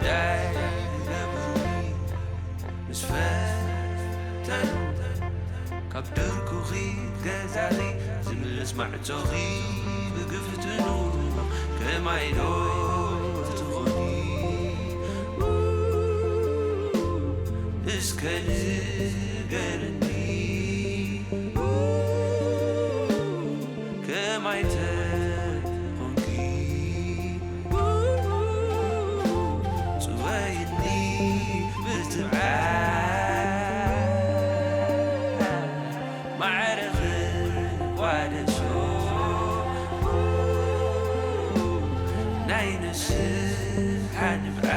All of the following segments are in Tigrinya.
ዳይ ገብሩኒ ምስ ፈተኑ ካብ ድርኩኺ ገዛኺ ዝምልስ ማዕጾኺ ብግፍትኑ ከማይ ዶ ትኾኒ እስከ ንገርኒ ከማይ ተኾንኪ ጽወይኒ ብትብዓት ማዕረ ክቋደሶ ናይ ንስሓ ንብዓት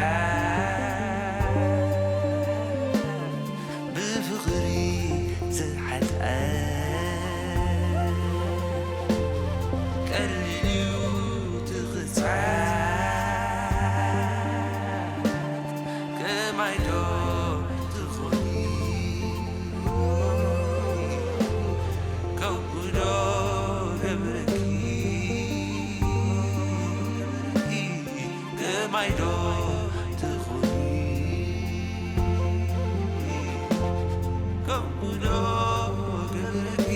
ብፍቕሪ ዝሓልኣ ቀሊል እዩ ትኽጻዕ ከማይ ዶ ትኾኒ ከምኡ ዶ ገብረኪ ከማይ ዶ ትኾኒ ከምኡ ዶ ገብረኪ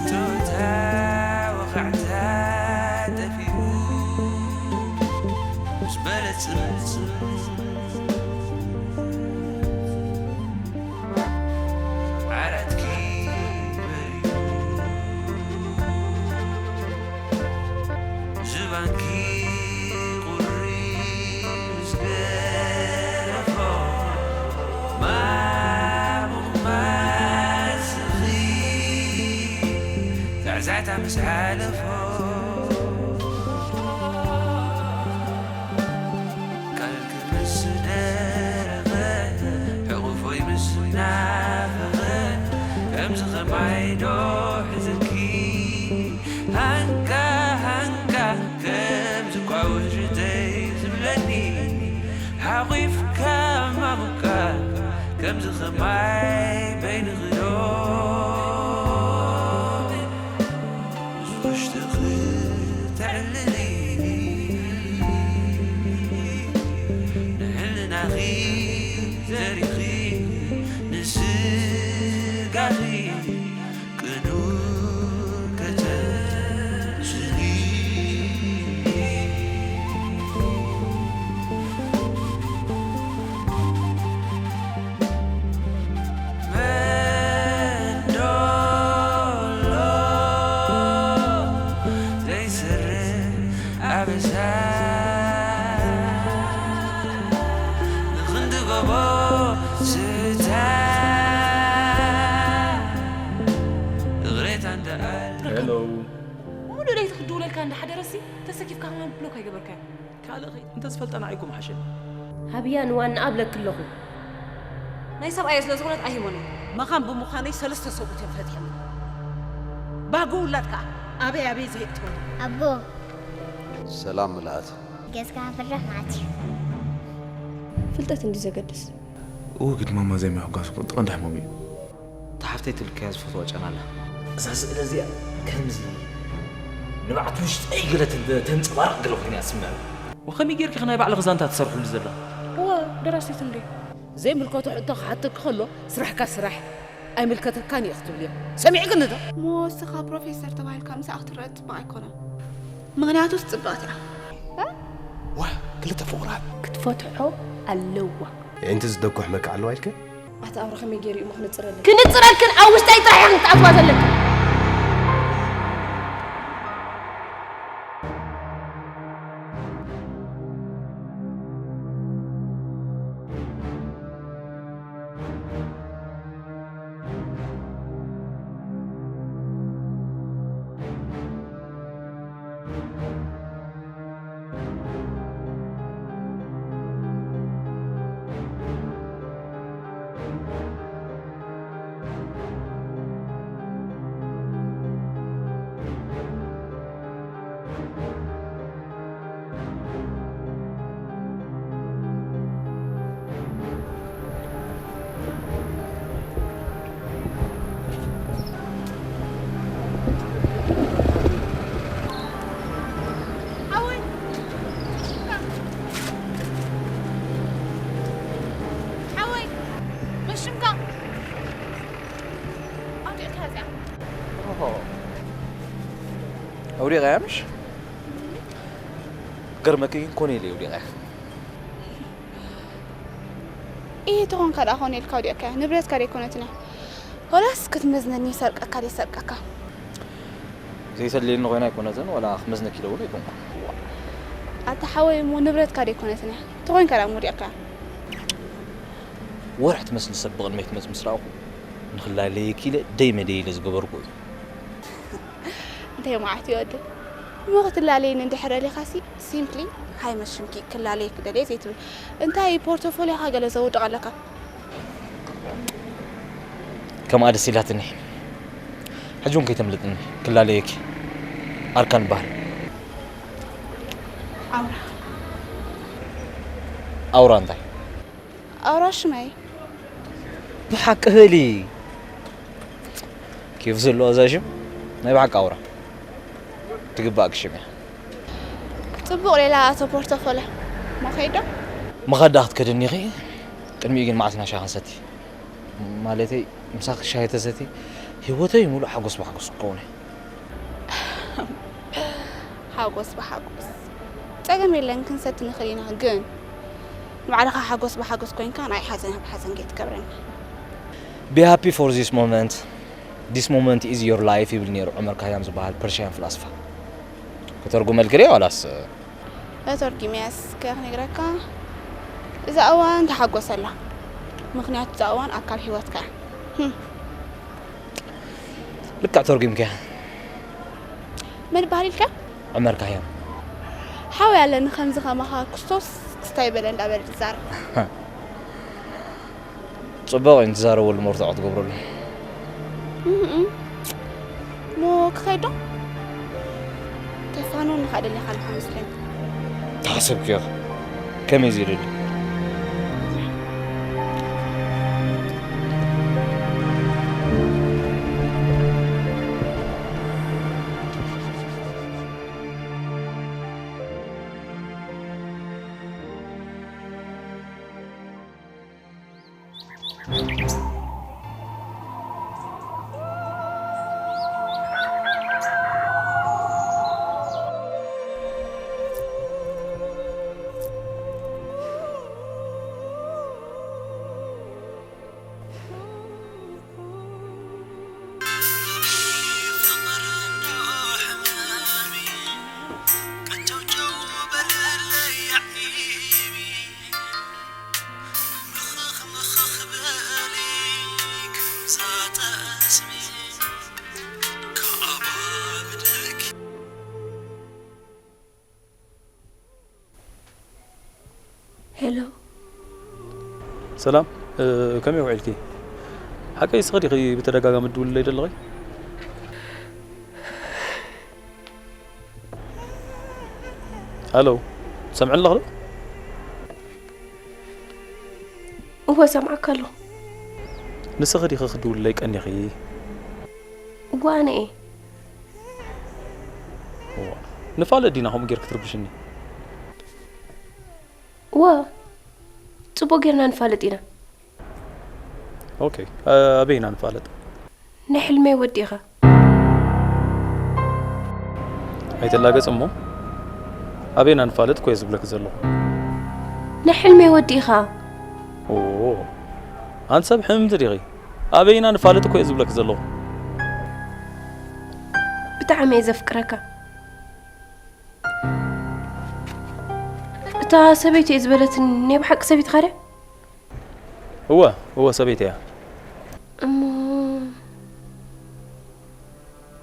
ቶታ ወኻዕታ ጠፊኡ ምስ በለ ጽምጽም ዓራትኪ በሪሁ ዝባንኪ ቁሪ ምስ ገረፎ ማሙቕ ማስኺ ዛዕዛዕታ ምስ ሓለፎ ቃልኪ ምስ ደረቐ ሕቑፎይ ምስ ናፈቐ ከምዚ ኸማይ ዶ ሕዝኪ ሃንካ ሃንካ ከምዚ ኳ ውሽተይ ዝብለኒ ሓቑፍካ ማሙካ ከምዚ ኸማይ በይንኺ ዶ ውሽጥኺ ተዕልሊ ንሕልናኺ ዘሪኺ ንስጋኺ ቅኑዕ ከተስሊ መንዶሎ ዘይስርሕ ኣበሳ ንኽንዲ ጎቦ ስታ እግሬታ እንደኣል ሄሎ። ሙሉ ለይቲ ክድውለልካ እንዳሓደረሲ ተሰኪፍካ ከማን ብሎክ ኣይገበርካዮ። ካልእ ኸይድ እንተዝፈልጠና ኣይኩም ሓሸኒ። ሃብያ ንዋና ኣብለክ ኣለኹ። ናይ ሰብኣየ ስለ ዝኾነት ኣይህቦን እየ። መኻን ብምዃነይ ሰለስተ ሰብኡት እዮም ፈቲሖም። ባህጊ ውላድ ከኣ ኣበይ ኣበይ ዝሄድ ትበሉ። ኣቦ። ሰላም ምልኣት። ገዝካ ፍራሕ ማለት እዩ። ፍልጠት እንዲ ዘገድስ። እወ፣ ግድ ማማ ዘይምሕጓስ እኮ እቲ ቀንዲ ሕማም እዩ። እታ ሓፍተይ ትልከያ ዝፈትዋ ጨና ኣላ። እዛ ስእሊ እዚኣ ከምዚ ንብዓት ውሽጠይ ገለ ተ-፣ ተንጸባርቕ ገለ ኮይና እያ ትስምዐኒ። ወኸመይ ጌርኪ ኢኺ ናይ ባዕልኺ ዛንታ ትሰርሕሉ ዘላ? እወ፣ ደራሲት እንዴ። ዘይምልከቶ ሕቶ ክሓተኪ ከሎ፣ ስራሕካ ስራሕ፣ ኣይምልከተካን እዩ ክትብልዮ። ሰሚዕክኒ ዶ? እሞ እስኻ ፕሮፌሰር ተባሂልካ ምሳኣ ክትረአ ጽቡቕ ኣይኮነን። ምኽንያቱስ ጽብቕቲ እያ። ዋ፣ ክልተ ፍቑራት። ክትፈትሖ ኣለዋ። የዒንቲ ዝደኩሕ መልክዕ ኣለዋ ኢልከ? ኣቲ ኣብረ ከመይ ገይሩ እዩ እሞ ክንጽረለይ? ክንጽረልክን ኣብ ውሽጠይ ጥራሕ ኢኽን ክትኣትዋ ዘለክን። ውዲቐያ ምሽ? ገርመኪ ግን ኮነ ኢለ ውዲቐያ። ኢህ ተኾንካ ደኣ ኮነ ኢልካ ውዲቕካያ፣ ንብረትካ ደይኮነትን እያ። ወላስ ክትመዝነኒ ይሰርቀካ ደይሰርቀካ? ዘይተድልየኒ ኮይና ኣይኮነትን፣ ዋላ ክመዝነኪ ኢለ እውን ኣይኮንኩን። ኣታ ሓወይ እሞ ንብረትካ ደይኮነትን እያ፣ ተኾንካ ደኣ እሞ ውዲቕካያ። ወርሒ ትመስል ሰብ ብቕድመይ ትመጽእ ምስ ረኣኹ ንኽላለየኪ ኢለ ደይ መደይ ኢለ ዝገበርኩ እዩ። እንታይ መዓት ይወድል እሞ ክትላለየኒ እንድሕር ደሊኻሲ ሲምፕሊ ሃይ መሽምኪ ክላለየኪ ደልየ ዘይትብል እንታይ ፖርቶፎሊዮኻ ገለ ዘውድቕ ኣለካ። ከምኣ ደስ ኢላትኒ። ሕጂ እውን ከይተምልጥኒ ክላለየኪ። ኣርካን በሃል። ኣውራ ኣውራ እንታይ? ኣውራ ሽመይ። ብሓቂ በሊ። ኬፍ ዘለዋ እዛ ሽም ናይ ብሓቂ ኣውራ ትግባእኪ ሽም እያ። ጽቡቕ ሌላ ኣቶ ፖርቶፎለ መኸይዶ መኸዳ ክትከደኒ ኢኺ። ቅድሚኡ ግን መዓስ ኢና ሻሂ ክንሰቲ? ማለተይ ምሳኺ ሻሂ ተሰቲ ህይወተይ ሙሉእ ሓጎስ ብሓጎስ ክኸውን እየ። ሓጎስ ብሓጎስ ጸገም የለን ክንሰቲ ንኽእል ኢና፣ ግን ንባዕልኻ ሓጎስ ብሓጎስ ኮይንካ ናይ ሓዘን ኣብ ሓዘን ከይትገብረና። Be happy for this moment. This moment is your life ይብል ነይሩ ዑመር ካያም ዝበሃል ፐርሽያን ፍላስፋ። ከተርጉመልኪ ድየ ዋላስ? ተተርጉመስ ከክነግረካ እዛ እዋን ተሓጎሰላ፣ ምኽንያቱ እዛ እዋን ኣካል ህይወትካ እያ። ህም። ልክዕ ተርጉምክያ። መን በሃል ኢልካ? ዑመር ካያም። ሓወይ ኣለኒ ከምዚ ከማኻ ክስቶስ ክስታይ በለ እንዳበለ ዝዛረብ። ጽቡቕ እዩ ንትዛረበሉ መርትዖ ትገብረሉ። እም፣ እም። ሞ ክኸይድ ዶ? ተፋንወኒ ኸኣ ደሊኻ ኣለኻ መስለኒ። ተሓሰብክዮ ከመይ ዝደሊ? ሄሎ። ሰላም፣ እ፣ ከመይ ውዒልኪ? ሓቀይ ንስኺ ዲኺ ብተደጋጋሚ ትድውልለይ ዘለኺ? ሃሎ፣ ትሰምዕኒ ኣለኺ ዶ? እወ፣ እሰምዓካ ኣለኹ። ንስኺ ዲኺ ክትድውልለይ ቀኒኺ? እወ፣ ኣነ እየ። እዋ፣ ንፋለጥ ዲና ከምኡ ጌርኪ ትርብሽኒ? እወ፣ ጽቡቕ ጌርና ንፋለጥ ኢና። ኦኬ፣ ኣ-፣ ኣበይ ኢና ንፋለጥ? ናይ ሕልመይ ወዲ ኢኻ። ኣይትላገጽ እሞ፣ ኣበይ ኢና ንፋለጥ እኮ እየ ዝብለኪ ዘለኹ። ናይ ሕልመይ ወዲ ኢኻ። ኦ፣ ኣንቲ ሰብ ሕምምቲ ዲኺ? ኣበይ ኢና ንፋለጥ እኮ እየ ዝብለኪ ዘለኹ። ብጣዕሚ እየ ዘፍቅረካ። እታ ሰበይቲ እየ ዝበለትኒ ናይ ብሓቂ ሰበይትኻ ድያ? እወ፣ እወ ሰበይቲ እያ። እሞ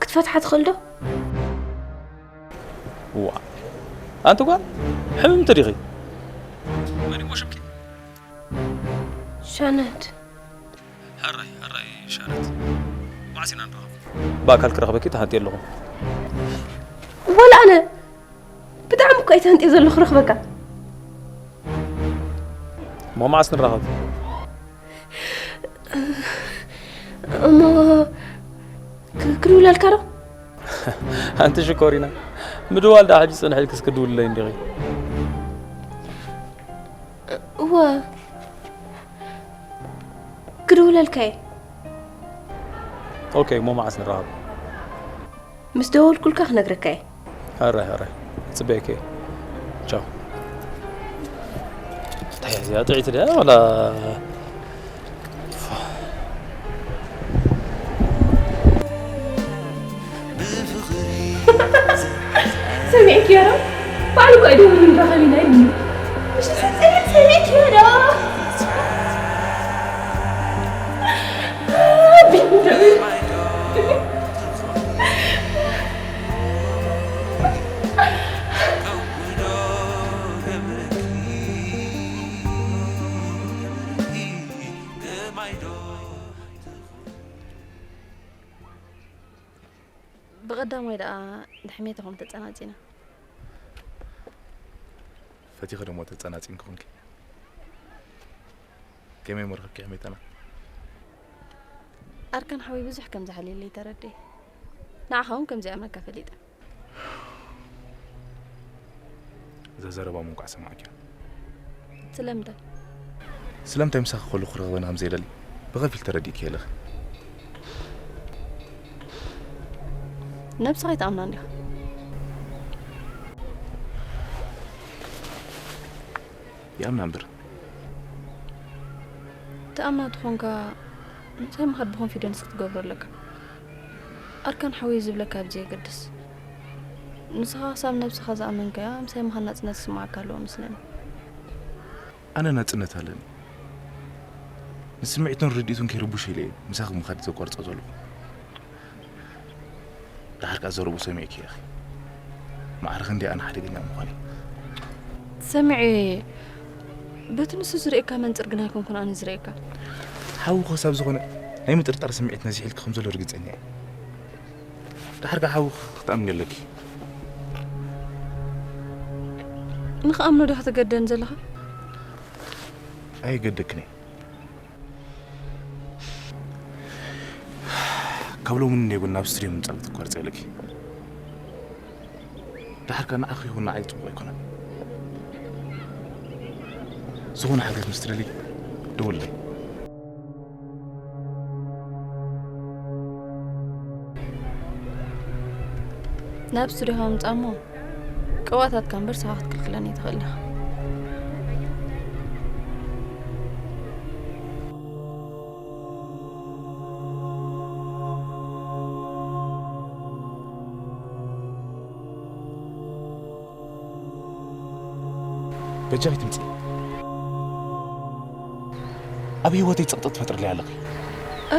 ክትፈትሓ ትኽእል ዶ? እዋ፣ ኣንቲ ጓል ሕምምቲ ዲኺ? መን እሞ ሽምኪ? ሻነት። ሕራይ፣ ሕራይ ሻነት። መዓስ ኢና ንራኸብ? ብኣካል ክረኽበኪ ተሃንጥየ ኣለኹ። ወላ ኣነ ብጣዕሚ እኮ እየ ተሃንጥየ ዘለኹ ክረኽበካ። እሞ መዓስ ንራኸብ? እሞ ክ-፣ ክድውለልካ ዶ? ኣንቲ ሽኮሪና፣ ምድዋል ደኣ ሕጂ ጽንሕ ኢልክስ ክድውልለይ እንዲኺ? እወ፣ ክድውለልካ እየ። ኦኬ፣ እሞ መዓስ ንራኸብ? ምስ ደወልኩልካ ክነግረካ እየ። ሕራይ ሕራይ፣ ጽበየኪ። ቻው። እንታይ እያ እዚኣ ጥዕይቲ ድያ ዋላ? ሰሚዕክዮ ዶ? ባዕሉ እኮ እዩ ደዊሉ ንራኸብ ኢና ኢሉኒ። ምሽ ሰሚዕክዮ ሰሚዕክዮ ዶ? ቢንዶ። ብቐዳማይ ደኣ ንሕሜታ ኾም ተጸናጺና። ፈቲኸ ደሞ ተጸናጺንኪ ኾንኪ። ከመይ እሞ ረኸብኪ ሕሜታና? ኣርካን ሓወይ ብዙሕ ከም ዝሓልየለይ ተረድኤ። ንዓኻ እውን ከምዚ ኣምነካ ፈሊጠ። እዛ ዘረባ ምንቋዕ ሰማዕኪያ። ስለምንታይ? ስለምንታይ ምሳኺ ከለኹ ክረኽበኒ ከም ዘይደሊ ብኸፊል ተረዲእኪ ኣለኺ። ነብስኻ ኣይትኣምናን ዲኻ? ይኣምና እምበር። ትኣምና ተኾንካ፣ ምሳይ ምኻድ ብኮንፊደንስ ክትገብሮ ኣለካ። ኣርካን ሓወይ ዝብለካ ኣብ ዘየገድስ፣ ንስኻ ክሳብ ነብስኻ ዝኣመንካያ፣ ምሳይ ምኻድ ናጽነት ዝስምዓካ ኣለዎ መስለኒ። ኣነ ናጽነት ኣለኒ። ንስምዒቱን ርድኢቱን ከይርብሾ ኢለ እየ ምሳኺ ምኻድ ዘቋርጾ ዘለኹ። ደሓር ከኣ ዘረብኡ ሰሚዕኪ ኢኺ። ማዕረ ክንደይ ኣነ ሓደገኛ ምዃነይ። ሰሚዐ እየ። በቲ ንሱ ዝርእየካ መንጽር ግን ኣይኮንኩን ኣነ ዝርእየካ። ሓዊ ክሳብ ዝኾነ ናይ ምጥርጣር ስምዒት ነዚሕልኪ ከም ዘሎ ርግጸኛ እየ። ደሓር ከኣ ሓዊ ክትኣምኒ ኣለኪ። ንኽኣምኖ ዶ ክትገደን ዘለኻ? ኣይገደክን እየ። ካብ ሎሚ ንኔጉን ናብ ስትድዮ ምምጻእ ክትቋርጺ ኣለኪ። ደሓር ከኣ ንዓኺ ይኹን ንዓይ ጽቡቕ ኣይኮነን። ዝኾነ ሓገዝ ምስ ትደሊ ደውልለይ። ናብ ስቱዲዮኻ ምምጻእ እሞ ቅብኣታትካ እምበር ንስኻ ክትክልክለኒ ኣይትኽእልን ኢኻ። በጃኺ ትምጺ። ኣብ ህይወተይ ጸቕጢ ትፈጥርለይ ኣለኺ። እ?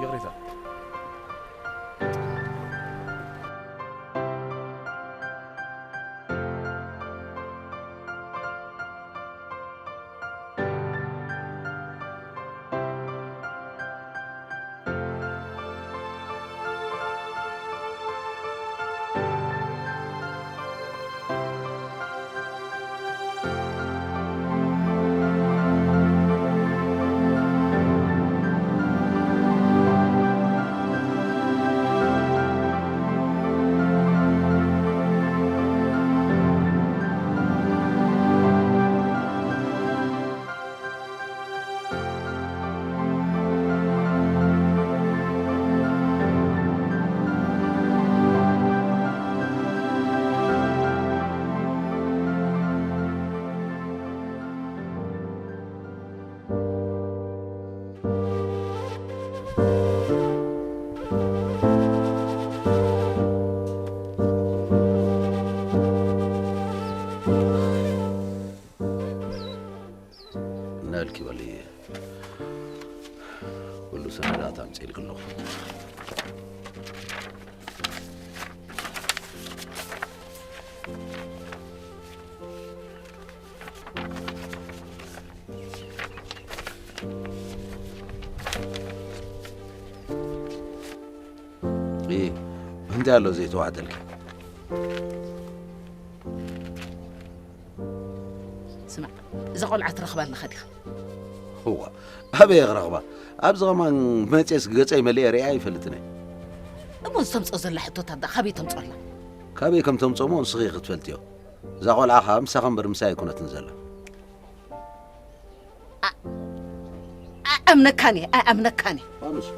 ይቕሬታ። ነልኪ በሊ፣ ኩሉ ሰነዳት ኣምጺእልኪ ኣለኹ። እ፣ እንታይ ኣሎ ዘይተዋሕጠልኪ? ቆልዓ ትረኽባ ኣለኻ ዲኻ? እዋ፣ ኣበይ ክረኽባ? ኣብዚ ኸማን መፅየስ ገፀይ መሊአ ሪኣ ኣይፈልጥን እየ። እሞ ዝተምፅኦ ዘላ ሕቶታት ደኣ ካበይ ተምፅኦ ኣላ? ካበይ ከም ተምፅኦሞ ንስኺ ክትፈልጥዮ። እዛ ቆልዓ ኸዓ ምሳኻ እምበር ምሳይ ኣይኮነትን ዘላ። ኣይኣምነካን እየ፣ ኣይኣምነካን እየ። ፋኑስ፣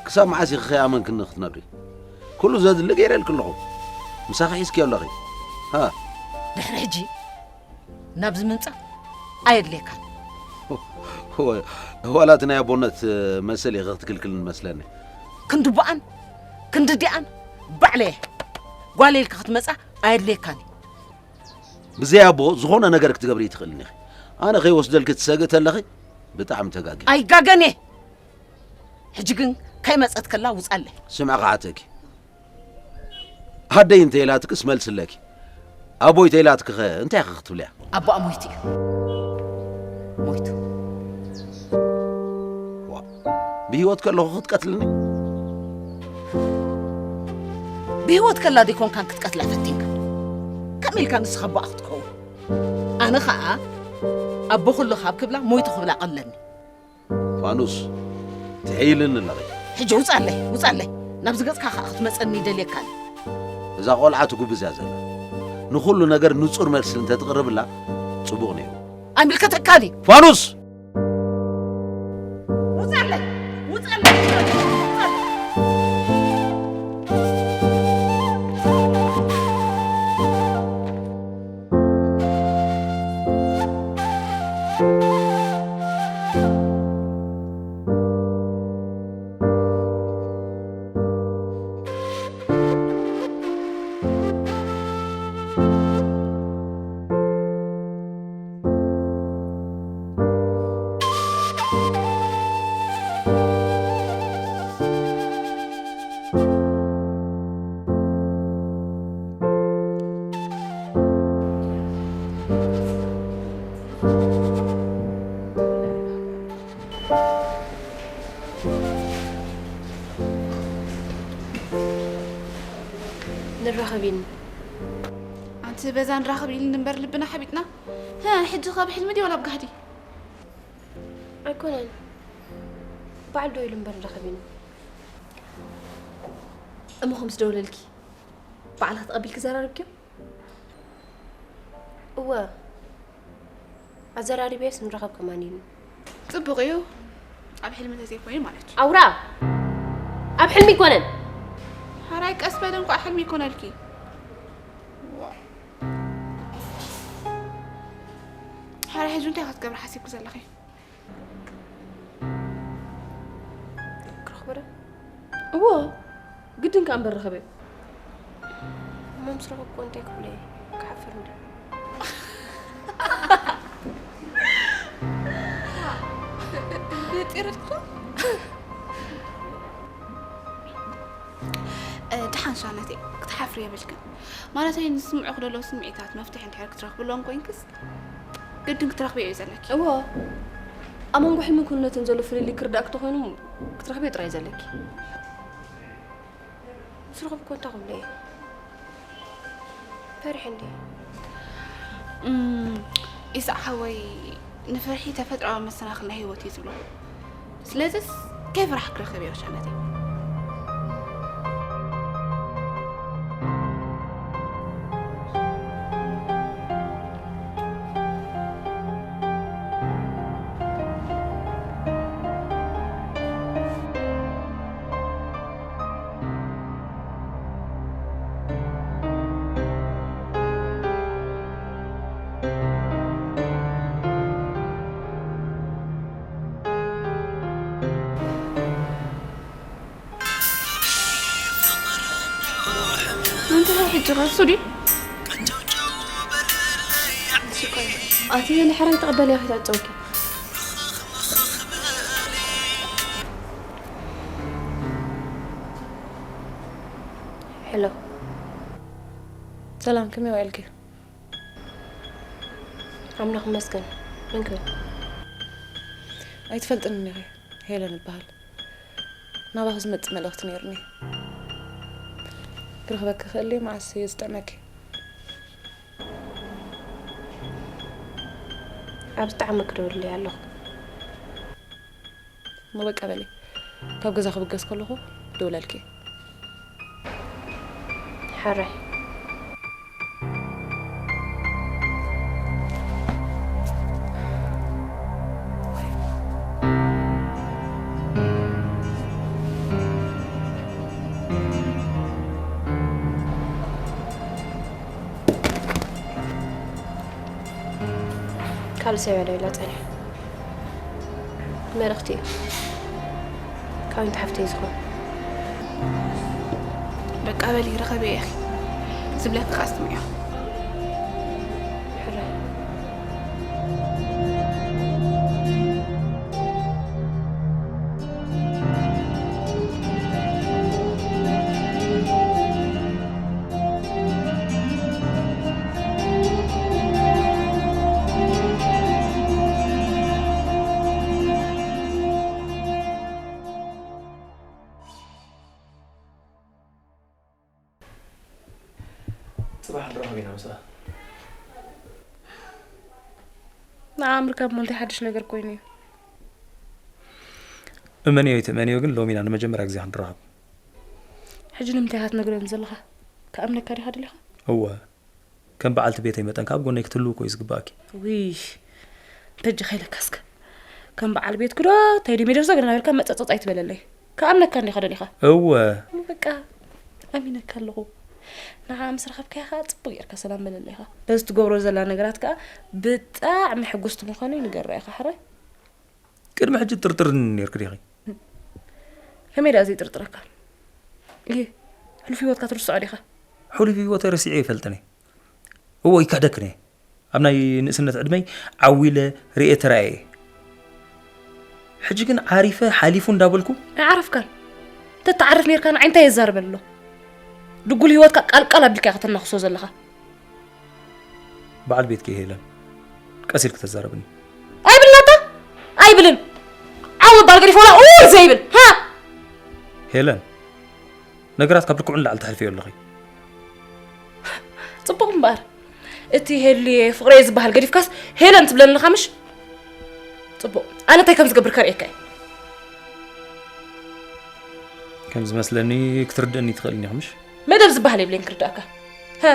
ክሳብ መዓስ ኢኺ ከይኣመንክኒ ክትነብሪ? ኩሉ ዘድሊ ገይረልኪ ኣለኹ። ምሳኺ ሒዝኪዮ ኣለኺ። ሃ? ድሕሪ ሕጂ ናብዚ ምምጻእ ኣየድልየካን። ወ-፣ ዋላ እቲ ናይ ኣቦነት መሰል ኢኺ ክትክልክልኒ መስለኒ። ክንዲ ቡኣን ክንዲ ዲኣን ባዕለየ ጓል ኢልካ ክትመጻ ኣየድልየካን እዩ። ብዘይ ኣቦ ዝኾነ ነገር ክትገብሪ ትኽእልኒ ኢኺ። ኣነ ከይወስደልኪ ትሰግእ ተለኺ ብጣዕሚ ተጋጊ። ኣይጋገን እየ። ሕጂ ግን ከይመጸት ከላ ውጻለይ። ስምዒ ክሓተኪ። ኣደይ እንተ ኢላትክስ መልስለኪ። ኣቦይ ተኢላትኪኸ እንታይ ኢኺ ክትብልያ? ኣቦኣ ሞይቱ እዩ። ሞይቱ። ዋ፣ ብህይወት ከለኹ ክትቀትልኒ? ብህይወት ከላ ደይኮንካን ክትቀትላ ፈቲንካ? ከመይ ኢልካ ንስኻ ኣቦኣ ክትከውን? ኣነ ኸኣ ኣቦ ከሎ ካብ ክብላ ሞይቱ ክብላ ቀለኒ። ፋኑስ፣ ትሕይልኒ ኣለኺ። ሕጂ ውጻለይ፣ ውጻለይ። ናብዚ ገጽካ ከኣ ክትመጸኒ ይደልየካን። እዛ ቆልዓ ትጉብዝ እያ ዘላ። ንኹሉ ነገር ንጹር መልሲ እንተትቕርብላ ጽቡቕ ነይሩ። ኣይምልከተካን እዩ። ፋኑስ! ውጻለይ፣ ውጻለይ፣ ውጻለይ። ንራኸብ ኢልኒ። ኣንቲ በዛ ንራኸብ ኢልኒ እምበር ልብና ሓቢጥና። ሀ፣ ሕጂ ካብ ሕልሚ ድዩ ወላ ኣብ ጋህዲ? ኣይኮነን። በዓል ዶ ኢሉ እምበር ንራኸብ ኢልኒ። እሞ ከምስ ደውለልኪ ባዕልኺ ተቐቢልኪ ዘራርብኪዮ? እወ፣ ኣዘራሪበዮስ ንራኸብ ከማን ኢሉ። ጽቡቕ እዩ። ኣብ ሕልሚ እንተዘይኮይኑ ማለት እዩ። ኣውራ! ኣብ ሕልሚ ኣይኮነን። ሓራይ ቀስ በሊ፣ እንኳዕ ሕልሚ ይኮነልኪ። ሓራይ ሕጂ እንታይ ክትገብሪ ሓሲብኪ ዘለኺ? ክረኽቦ ዶ? እዎ፣ ግድን ከኣ እምበር ረኸበዮ። እሞ ምስ ረኸብኩ እንታይ ክብሎ እየ? ክሓፍር እንድዩ። ነጢረልኪ ዶ? እ፣ ደሓን ሻነተይ፣ ክትሓፍሪ የብልክን። ማለተይ፣ ንስምዑ ክደለዉ ስምዒታት መፍትሒ እንድሕር ክትረኽብሎም ኮይንክስ፣ ግድን ክትረኽብዮ እዩ ዘለኪ። እዎ፣ ኣብ መንጎ ሕልምን ክውንነትን ዘሎ ፍልልይ ክርዳእኪ ተኾይኑ፣ ክትረኽብዮ ጥራይ እዩ ዘለኪ። ምስ ረኸብኩ እንታይ ክብሎ እየ? ፈሪሐ እንድየ። እም፣ ኢሳቕ ሓወይ፣ ንፍርሒ ተፈጥሮኣዊ መሰናኽል ናይ ህይወት እዩ ዝብሎ። ስለዚስ፣ ከይፈራሕኪ ርኸብዮ ሻነተይ። ኣንቲ ኸ ሕጂ ኸ እሱ ድዩ? እሺ፣ ቆይ። ኣቲ ንሕራይ ተቐበልያ ኺታጨውኪ። ሄሎ። ሰላም፣ ከመይ ውዒልኪ? ኣምላኽ ይመስገን። መን ክብል? ኣይትፈልጥንን ኢኺ። ሄለን እበሃል። ናባኺ ዝመጽእ መልእኽቲ ነይሩኒ። ክረኽበኪ ክእል ድየ? መዓስ እዩ ዝጥዕመኪ? ኣብ ዝጠዓመ ክደውለይ ኣለኹ። እሞ በቃ በሊ፣ ካብ ገዛ ክብገስ ከለኹ ደውለልኪ። ሕራይ። ካልእ ሰብ ያለው ይላጸን። መልእኽቲ እዩ። ካብ እንታይ ሓፍተይ ዝኾን? በቃ በሊ፣ ርኸብዮ ኢኺ። ዝብለኪ ከኣ ስምዕዮ። ሕራይ። ጽባሕ ንራኸብ ኢና ምሳኻ። ንዓ ምርካብ እሞ እንታይ ሓድሽ ነገር ኮይኑ እዩ? እመንዮ ኣይትእመንዮ ግን ሎሚ ኢና ንመጀመርያ ግዜ ክንራኸብ። ሕጂ ንምንታይ ኢኻ ትነግረኒ ዘለኻ? ክኣምነካ ዲኻ ደሊኻ? እወ። ከም በዓልቲ ቤተይ መጠን ካብ ጎነይ ክትህልው እኮ እዩ ዝግባኣኪ። ውይ፣ እንተጀኻ ኢለካ እስከ። ከም በዓል ቤትኩ ዶ፣ እንታይ ድዩ ሜደርሶ ገና ኢልካ መጸጸጽ ኣይትበለለይ። ክኣምነካ እንዲኻ ደሊኻ? እወ። በቃ፣ ኣሚነካ ኣለኹ። ንዓ ምስ ረኸብካያ ኸኣ ጽቡቕ ጌርካ ሰላም በለለይ ኢኻ። በዚ ትገብሮ ዘላ ነገራት ከኣ ብጣዕሚ ሕጉስቲ ምዃነይ ንገራ ኢኻ፣ ሕራይ? ቅድሚ ሕጂ ትጥርጥርኒ ኔርኪ ዲኺ? ከመይ ደኣ ዘይጥርጥረካ? እየ፣ ሕሉፍ ህይወትካ ትርስዖ ዲኻ? ሕሉፍ ህይወተይ ረሲዐ ይፈልጥን እየ። እዎ፣ ይክሕደክን እየ። ኣብ ናይ ንእስነት ዕድመይ ዓው ኢለ ርእየ ተራእየ እየ። ሕጂ ግን ዓሪፈ ሓሊፉ እንዳበልኩ። ኣይዓረፍካን። እንተትዓርፍ ኔርካ ንዓይ እንታይ የዛርበኒ ኣሎ? ድጉል ህይወትካ ቃልቃል ኣቢልካ ኢኻ ተናኽሶ ዘለኻ። በዓል ቤትኪ ሄለን፣ ቀስ ኢልኪ ተዛረብኒ። ኣይብልናታ፣ ኣይብልን። ዓው ባል ገዲፎ ወላ ኡይ ዘይብል። ሃ! ሄለን፣ ነገራት ካብ ልክዑ ንላዕሊ ተሕልፍዮ ኣለኺ። ጽቡቕ እምበኣር፣ እቲ ሄሉየ ፍቕረየ ዝበሃል ገዲፍካስ ሄለን ትብለኒ ኣለኻ ምሽ? ጽቡቕ፣ ኣነ እንታይ ከም ዝገብር ከርእየካ እየ። ከም ዝመስለኒ ክትርድእኒ ትኽእልኒ ኢኺ ምሽ? መደብ ዝበሃል የብለይን ክርድኣካ። ሃ!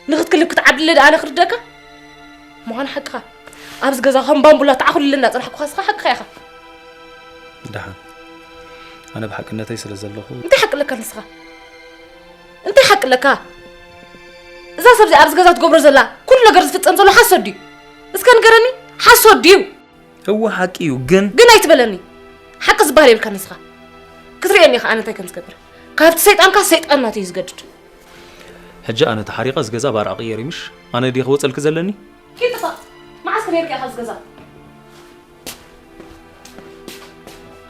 ንኽትክልብ ክትዓብድለይ ደኣ ኣነ ክርድኣካ? ምዃኑ ሓቅኻ። ኣብዚ ገዛ ከም ባምቡላ ተዓኹልልና ጽናሕኩ ኻስኻ ሓቅኻ ኢኻ። ደሓን። ኣነ ብሓቅነተይ ስለ ዘለኹ። እንታይ ሓቂ ኣለካ ንስኻ? እንታይ ሓቂ ኣለካ? እዛ ሰብ እዚኣ ኣብዚ ገዛ ትገብሮ ዘላ ኩሉ ነገር ዝፍጸም ዘሎ ሓሶት ድዩ? እስከ ንገረኒ፣ ሓሶት ድዩ? እወ ሓቂ እዩ፣ ግን ግን ኣይትበለኒ። ሓቂ ዝበሃል የብልካ ንስኻ። ክትርእየኒ ኢኻ ኣነ እንታይ ከም ዝገብር። ካብቲ ሰይጣንካ ሰይጣን ናተይ እዩ ዝገድድ። ሕጂ ኣነ ተሓሪቐ እዚ ገዛ ባርዓ ቅየር እዩ ምሽ? ኣነ ድየ ክወጸልኪ ዘለኒ? ኪድ ጥፋእ። መዓስ ከ ነይርካ ኢኻ ኣብዚ ገዛ?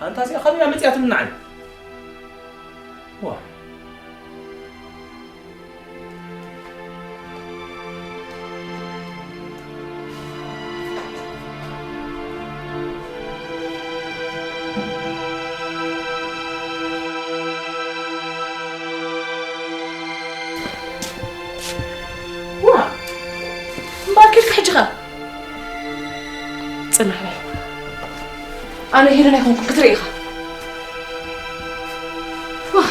ኣንታ እዚኣ ካበይ እያ መጺኣትኒ ንዓይ? ዋ። ዋ! እምበኣር ኬድካ ሕጂ ኸ? ጽናሕ በል። ኣነ ሄለን ኣይኮንኩን ክትርኢ ኢኻ። ዋ!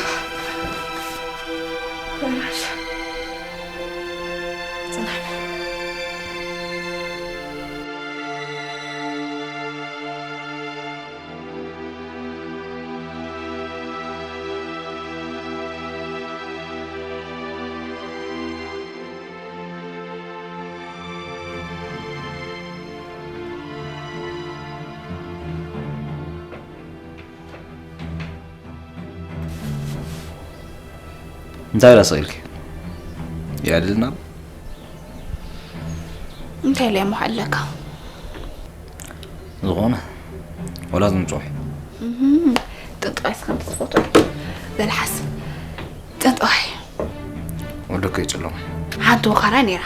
ጽናሕ በል። እንታይ ኢላ ስቕ ኢልኪ? ይዕልልና። እንታይ ኢለ እሞ ኣለካ? ዝኾነ፣ ወላ ዝንጹሕ። እህም፣ ጥንጥዋይ እስኻ እንተ ትፈትዎ። በል ሓስብ። ጥንጥዋይ። ወደኮ ይጽለሙ። ሓንቲ ወኻርያ ነይራ።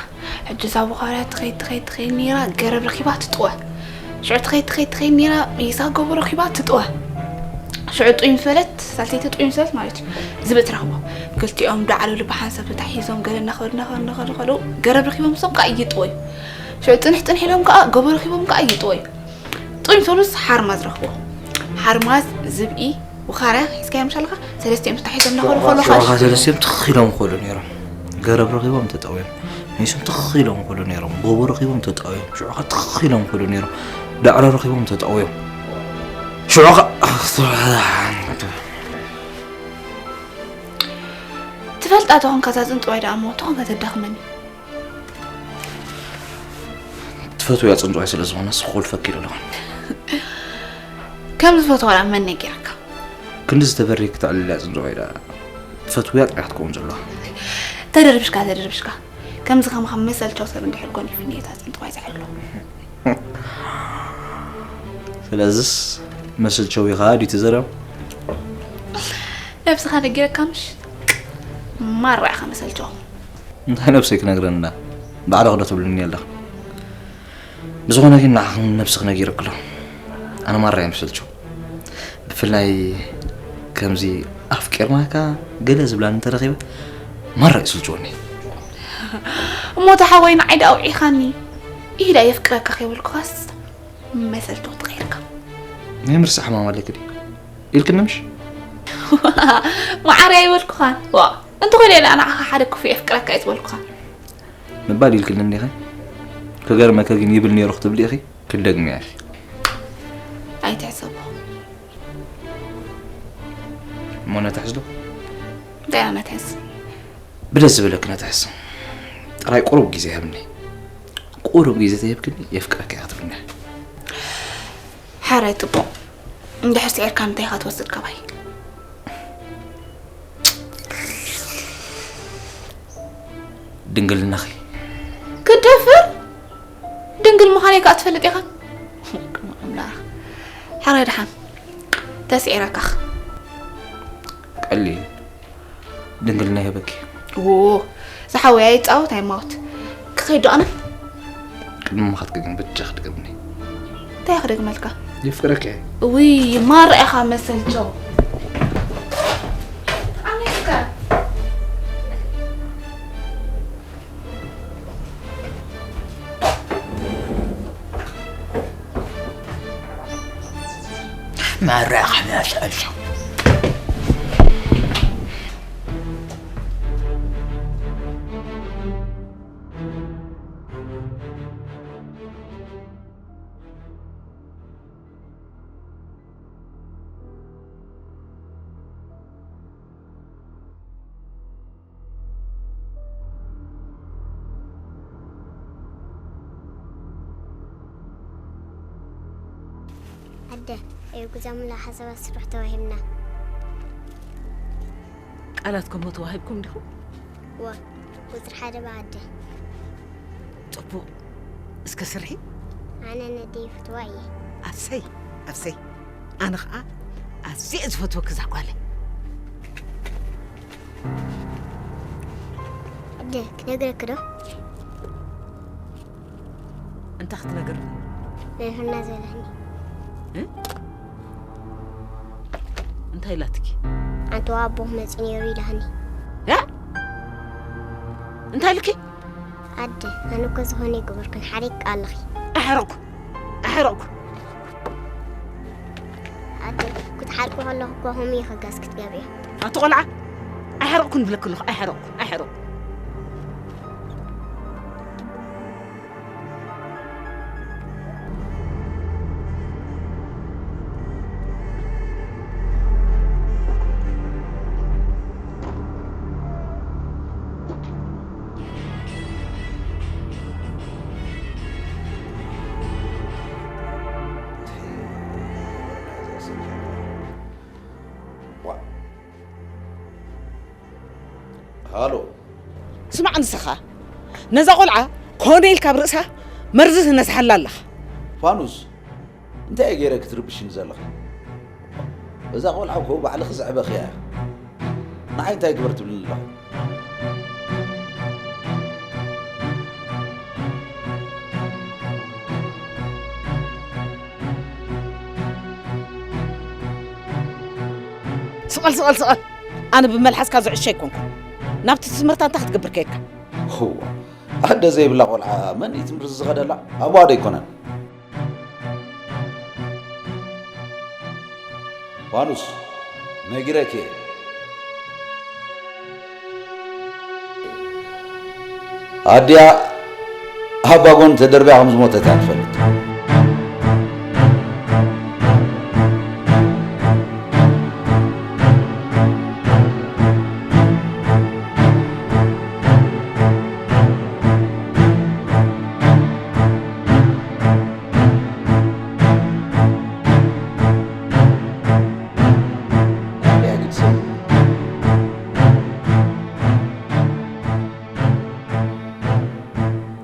ሕጂ እዛ ወኻርያ ትኸይድ፣ ትኸይድ፣ ትኸይድ ነይራ፣ ገረብ ረኺባ ትጥወ። ሽዑ ትኸይድ፣ ትኸይድ፣ ትኸይድ ነይራ፣ ሜሳ ጎቦ ረኺባ ትጥወ። ሽዑ ጡይ ምስ በለት፣ ሳልሰይቲ ጡይ ምስ በለት ማለት እዩ፣ ዝብኢ ትረኽቦ። ክልቲኦም ዳዕለሉ ብሓንሳብ ተታሒዞም፣ ገለ እናኸዱ፣ እናኸዱ፣ እናኸዱ፣ ከለዉ፣ ገረብ ረኺቦም፣ ንሶም ከኣ ይጥወዩ። ሽዑ ጽንሕ ጽንሕ ኢሎም ከኣ ጎቦ ረኺቦም ከኣ ይጥወዩ። ጥዑይ ምስ በሉስ ሓርማዝ ረኽቦ። ሓርማዝ፣ ዝብኢ፣ ውኻርያ ሒዝካዮም ምሻልካ ሰለስቲኦም ተታሒዞም እናኸዱ ከለዉ ሽዑ ኸኣ ሰለስቲኦም ትኽ ኢሎም ክኸዱ ነይሮም። ገረብ ረኺቦም ተጠውዮም። ንሶም ትኽ ኢሎም ክኸዱ ነይሮም። ጎቦ ረኺቦም ተጠውዮም። ሽዑ ኸኣ ትኽ ኢሎም ክኸዱ ነይሮም። ዳዕሮ ረኺቦም ተጠውዮም። ሽዑ ኸኣ ትፈልጣ ተኾንካ እዛ ጽንጽዋይ ደኣ እሞ ተኾንካ ተዳኽመኒ። ትፈትውያ ጽንጽዋይ ስለ ዝኾነ ስኹል ፈኪሩ ኣለኹ። ከም ዝፈትዋ ደኣ መን ነጊረካ? ክንዲ ዝተበርየ ክተዕልልያ ጽንጽዋይ ደኣ ትፈትውያ ጥራሕ ትከውን ዘለዋ። ተደርብሽካ፣ ተደርብሽካ። ከምዚ ከማኻ መሰልቸው ሰብ እንድሕር ኮን እዩ ፍንየታ ጽንጽዋይ ዝዕሎ። ስለዚስ መሰልቸው ኢኻ ድዩ ትዘረብ? ነብስኻ ነጊረካ ምሽ? ማራ ኢኻ መሰልቸው። እንታይ ነብሰይ ክነግረና? ባዕልኺ ዶ ትብልኒ ኣለኺ? ብዝኾነ ግን ንዓኺ ነብስኺ ነጊረኪ ኣለኹ። ኣነ ማራ እየ መሰልቸው። ብፍላይ ከምዚ ኣፍቂርናካ ገለ ዝብላኒ እንተረኺበ ማራ ይስልችወኒ። እሞ እቲ ሓወይ ንዓይ ደኣ ኣውዒኻኒ። ኢዳ የፍቅረካ ከይበልኩኻስ መሰልቸው ተቐይርካ። ናይ ምርሳዕ ሕማም ኣለኪ ድዩ? ኢልክኒ ምሽ? መዓረይ ኣይበልኩኻን። ዋ፣ እንተኾይነ ኢለ ንዓኻ ሓደ ክፉእ የፍቅረካ እየ ዝበልኩኻ። ምባል ኢልክኒ እንዲኺ? ክገርመኪ ግን ይብል ነይሩ ክትብሊ ኢኺ? ክትደግምያ ኢኺ። ኣይትሕሰቦ። እሞ ነትሕዝ ዶ? እንታይ ኢና ነትሕዝ? ብደስ ዝበለኪ ነትሕዝ። ጥራይ ቁሩብ ግዜ ሃብኒ። ቁሩብ ግዜ ተሂብክኒ የፍቅረኪ እየ ክትብልኒ። ሕራይ ጽቡቕ። እንድሕር ስዒርካ እንታይ ኢኻ ትወስድ ካባይ? ድንግልናኺ። ክትደፍር? ድንግል ምዃነይ ከኣ ትፈልጥ ኢኻ? ኣምላኽ። ሕራይ ደሓን። ተስዒረካኽ። ቀሊል። ድንግልና ይህበኪ። ዎ፣ ዝሓወይ ኣይጻወት ኣይማወት። ክኸይድ ዶ ኣነ? ቅድሚ ምኻድኪ ግን በጃኺ ድገምኒ። እንታይ ክደግመልካ? የፍቅረኪ እየ። ውይ፣ ማራ ኢኻ መሰልቸው። ኣነ እስከ ማራ ኢኻ መሰልቸው። ኣደ፣ እዩ ግዛሙላ ሓሳባት ስራሕ ተዋሂብና። ቃላት ከምኡ ተዋሂብኩም ዲኹም? እወ፣ ቁጽሪ ሓደ ብኣደ። ጽቡቕ። እስከ ስርሒ። ኣነ ነደይ ይፍትዋ እየ። ኣሰይ፣ ኣሰይ። ኣነ ኸኣ ኣዝየ ዝፈትወኪ እዛ ጓለይ። ኣደ፣ ክነግረኪ ዶ? እንታይ ክትነግርኒ? መምህርና ዝበላኒ። እ? እንታይ ኢላትኪ? ኣንተ ኣቦ መጺኡ ነይሩ ኢላኒ። እ? እንታይ ኢልኪ? ኣደ፣ ኣነ እኮ ዝኾነ ይግበርክን ሓሪቅ ኣለኺ። ኣሕረቅኩ፣ ኣሕረቅኩ። ኣደ፣ ክትሓርቂ ከለኹ እኮ ከምኡ ኢኺ ጋዝ ክትገብሪ። ኣቲ ቆልዓ፣ ኣሕረቅኩ ንብለኪ ኣለኹ፣ ኣሕረቅኩ፣ ኣሕረቅኩ። ሃሎ። ስማዕ ንስኻ፣ ነዛ ቆልዓ ኮነ ኢልካ ኣብ ርእሳ መርዚ ትነስሓላ ኣለኻ። ፋኑስ፣ እንታይ እየ ገይረ ክትርብሽኒ ዘለኻ? እዛ ቆልዓ እኮ ባዕልኺ ዘዕበኽያ እያ። ንዓይ እንታይ ግበር ትብልኒ ኣለኻ? ስቐል፣ ስቐል፣ ስቐል። ኣነ ብመልሓስካ ዝዕሾ ኣይኮንኩን። ናብቲ ትምህርታ እንታይ ክትገብር ከይድካ? እዋ፣ ኣደ ዘይብላ ቆልዓ መን እዩ ትምህርቲ ዝኸደላ? ኣቦኣ ዶ ኣይኮነን? ዋኑስ ነጊረኪ እየ። ኣዲኣ ኣብ ባጎን ተደርብያ ከም ዝሞተት እያ ትፈልጥ።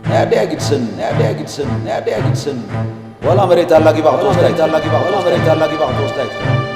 ናይ ኣደይ ግድስን፣ ናይ ኣደይ ግድስን፣ ናይ ኣደይ ግድስን። ዋላ መሬት ኣላጊባ ክትወስዳ ኣይትኽእል። ዋላ መሬት ኣላጊባ ክትወስዳ ኣይትኽእል።